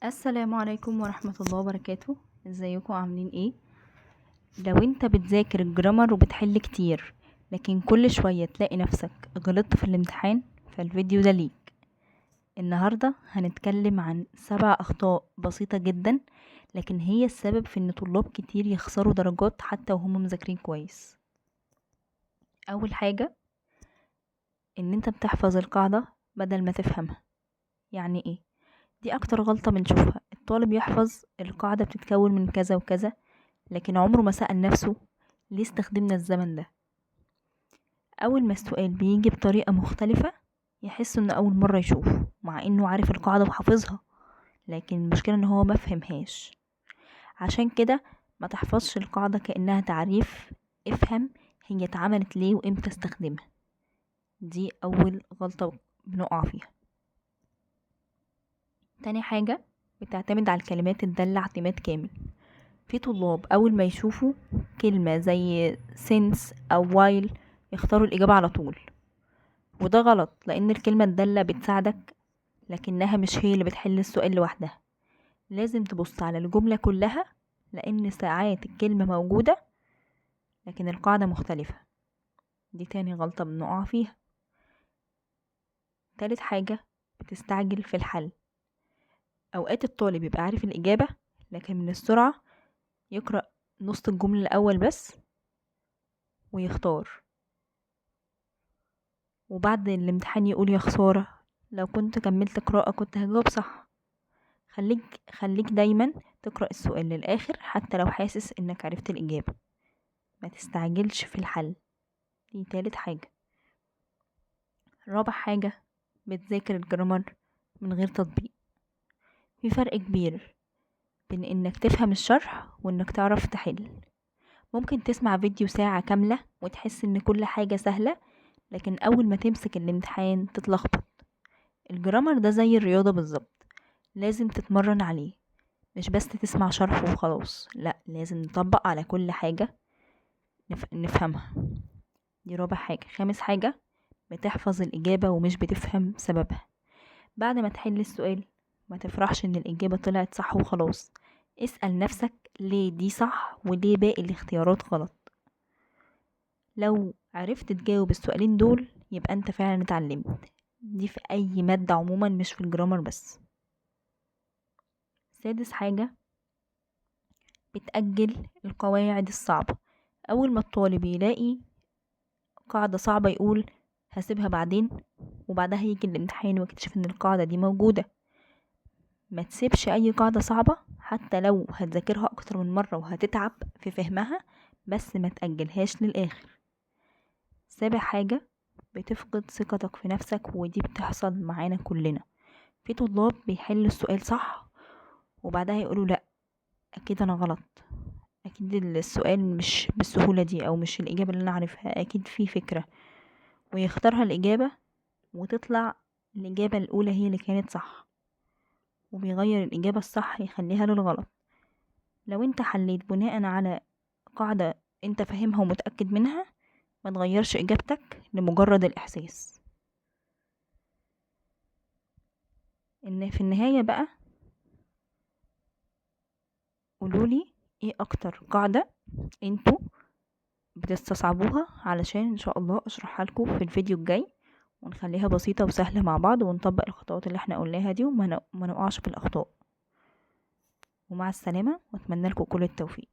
السلام عليكم ورحمة الله وبركاته. ازيكم عاملين ايه؟ لو انت بتذاكر ال grammar وبتحل كتير لكن كل شوية تلاقي نفسك غلطت في الامتحان، فالفيديو ده ليك. النهاردة هنتكلم عن 7 اخطاء بسيطة جدا لكن هي السبب في ان طلاب كتير يخسروا درجات حتى وهم مذاكرين كويس. اول حاجة ان انت بتحفظ القاعدة بدل ما تفهمها. يعني ايه؟ دي اكتر غلطة بنشوفها، الطالب يحفظ القاعدة بتتكون من كذا وكذا لكن عمره ما سأل نفسه ليه استخدمنا الزمن ده. اول ما السؤال بيجي بطريقة مختلفة يحس انه اول مرة يشوفه مع انه عارف القاعدة وحافظها، لكن المشكلة ان هو ما فهمهاش. عشان كده ما تحفظش القاعدة كأنها تعريف، افهم هي اتعملت ليه وامتى استخدمها. دي اول غلطة بنقع فيها. تاني حاجة بتعتمد على الكلمات الدالة اعتماد كامل. في طلاب اول ما يشوفوا كلمة زي since او while يختاروا الإجابة على طول، وده غلط لأن الكلمة الدالة بتساعدك لكنها مش هي اللي بتحل السؤال لوحدها. لازم تبص على الجملة كلها لأن ساعات الكلمة موجودة لكن القاعدة مختلفة. دي تاني غلطة بنقع فيها. تالت حاجة بتستعجل في الحل. أوقات الطالب يبقى عارف الإجابة لكن من السرعة يقرأ نص الجملة الأول بس ويختار، وبعد الامتحان يقول يا خسارة لو كنت كملت قراءة كنت هجاوب صح. خليك دايما تقرأ السؤال للآخر حتى لو حاسس انك عرفت الإجابة، ما تستعجلش في الحل. دي تالت حاجة. رابع حاجة بتذاكر الجرامر من غير تطبيق. في فرق كبير بين انك تفهم الشرح وانك تعرف تحل. ممكن تسمع فيديو ساعة كاملة وتحس ان كل حاجة سهلة، لكن اول ما تمسك الامتحان تتلخبط. الجرامر ده زي الرياضة بالظبط، لازم تتمرن عليه، مش بس تسمع شرحه وخلاص، لا لازم نطبق على كل حاجة نفهمها. دي رابع حاجة. خامس حاجة بتحفظ الإجابة ومش بتفهم سببها. بعد ما تحل السؤال ما تفرحش ان الإجابة طلعت صح وخلاص، اسأل نفسك ليه دي صح وليه باقي الاختيارات غلط. لو عرفت تجاوب السؤالين دول يبقى انت فعلا اتعلمت. دي في اي مادة عموما مش في الجرامر بس. سادس حاجة بتأجل القواعد الصعبة. اول ما الطالب يلاقي قاعدة صعبة يقول هسيبها بعدين، وبعدها يجي الامتحان ويكتشف ان القاعدة دي موجودة. ما تسيبش اي قاعدة صعبة حتى لو هتذاكرها اكتر من مرة وهتتعب في فهمها، بس ما تأجلهاش للآخر. سابع حاجة بتفقد ثقتك في نفسك، ودي بتحصل معانا كلنا. في طلاب بيحلوا السؤال صح وبعدها يقولوا لا اكيد انا غلط، اكيد السؤال مش بالسهولة دي او مش الاجابة اللي انا عارفها، اكيد في فكرة، ويختارها الاجابة وتطلع الاجابة الاولى هي اللي كانت صح، وبيغير الإجابة الصح يخليها للغلط. لو انت حليت بناء على قاعدة انت فاهمها ومتأكد منها ما تغيرش إجابتك لمجرد الإحساس. ان في النهاية بقى قولولي ايه اكتر قاعدة انتوا بتستصعبوها علشان ان شاء الله اشرحها لكم في الفيديو الجاي، ونخليها بسيطة وسهلة مع بعض، ونطبق الخطوات اللي احنا قلناها دي وما نقعش في الأخطاء. ومع السلامة، واتمنى لكم كل التوفيق.